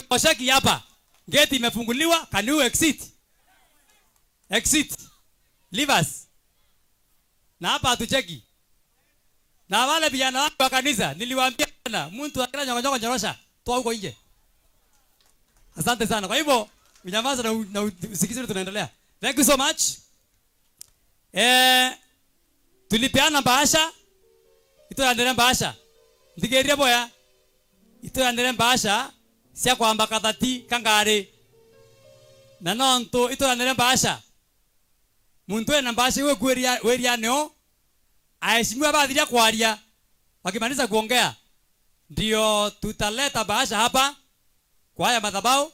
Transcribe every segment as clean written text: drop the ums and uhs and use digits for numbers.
Utosheki hapa. Gate imefunguliwa, can you exit? Exit. Leave us. Na hapa hatucheki. Na wale vijana wangu wa kanisa niliwaambia sana, mtu akila nyongonyongo nyorosha, toa huko nje. Asante sana. Kwa hivyo unyamaza na usikize tunaendelea. Thank you so much. Tulipeana bahasha. Ito bahasha. Ndigeria boya. Ito bahasha cia kwamba kathati kangari. Na no ntu ito bahasha. Muntu ena bahasha iwe kweria weria neo. Aheshimiwa bathiria kwaria. Wakimaliza kuongea ndio tutaleta bahasha hapa kwa haya madhabahu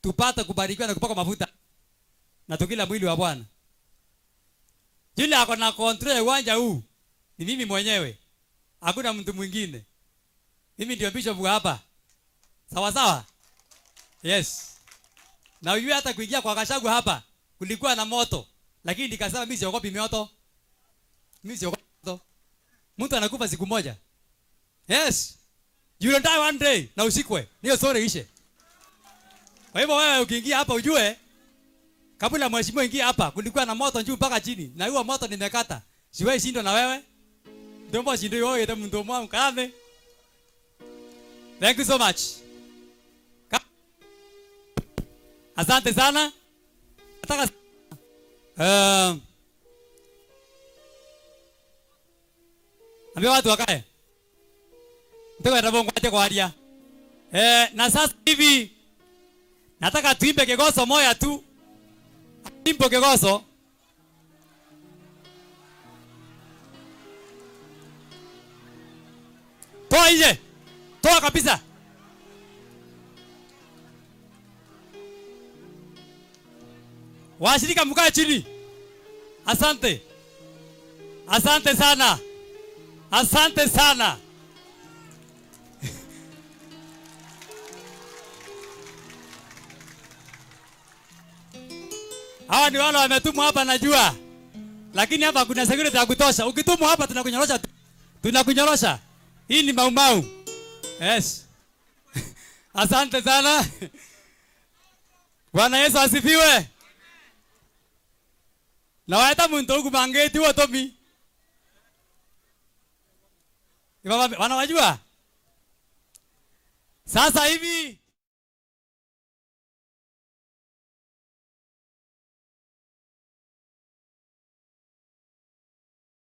tupate kubarikiwa na kupakwa mafuta na tukila mwili wa Bwana. Yule ako na control ya uwanja huu ni mimi mwenyewe, hakuna mtu mwingine. Mimi ndio bishop hapa. Sawa sawa? Yes. Na yule hata kuingia kwa Gachagua hapa kulikuwa na moto, lakini nikasema mimi siogopi moto. Mimi siogopi moto. Mtu anakufa siku moja. Yes. You will die one day na usikwe. Niyo story ishe. Kwa hivyo wewe ukiingia hapa ujue kabla mheshimiwa ingia hapa kulikuwa na moto juu mpaka chini, na huo moto nimekata. Siwezi shindwa na wewe. Ndio mbona shindo wewe ndio mtu mwangu kame. Thank you so much. Asante sana. Nataka ambia watu wakae. Ndio bongo aje kwaria. Na sasa hivi nataka tuimbe kigoso moja tu. Imbo kigoso. Toa nje. Toa kabisa. Washirika mkae chini. Asante. Asante sana. Asante sana. Hawa ni wale wametumwa hapa najua. Lakini hapa kuna security ya kutosha. Ukitumwa hapa tunakunyorosha. Tunakunyorosha. Hii ni Mau Mau. Yes. Asante sana. Bwana Yesu asifiwe. Na waeta muntu huku bangeti huo tomi. Wanawajua? Sasa hivi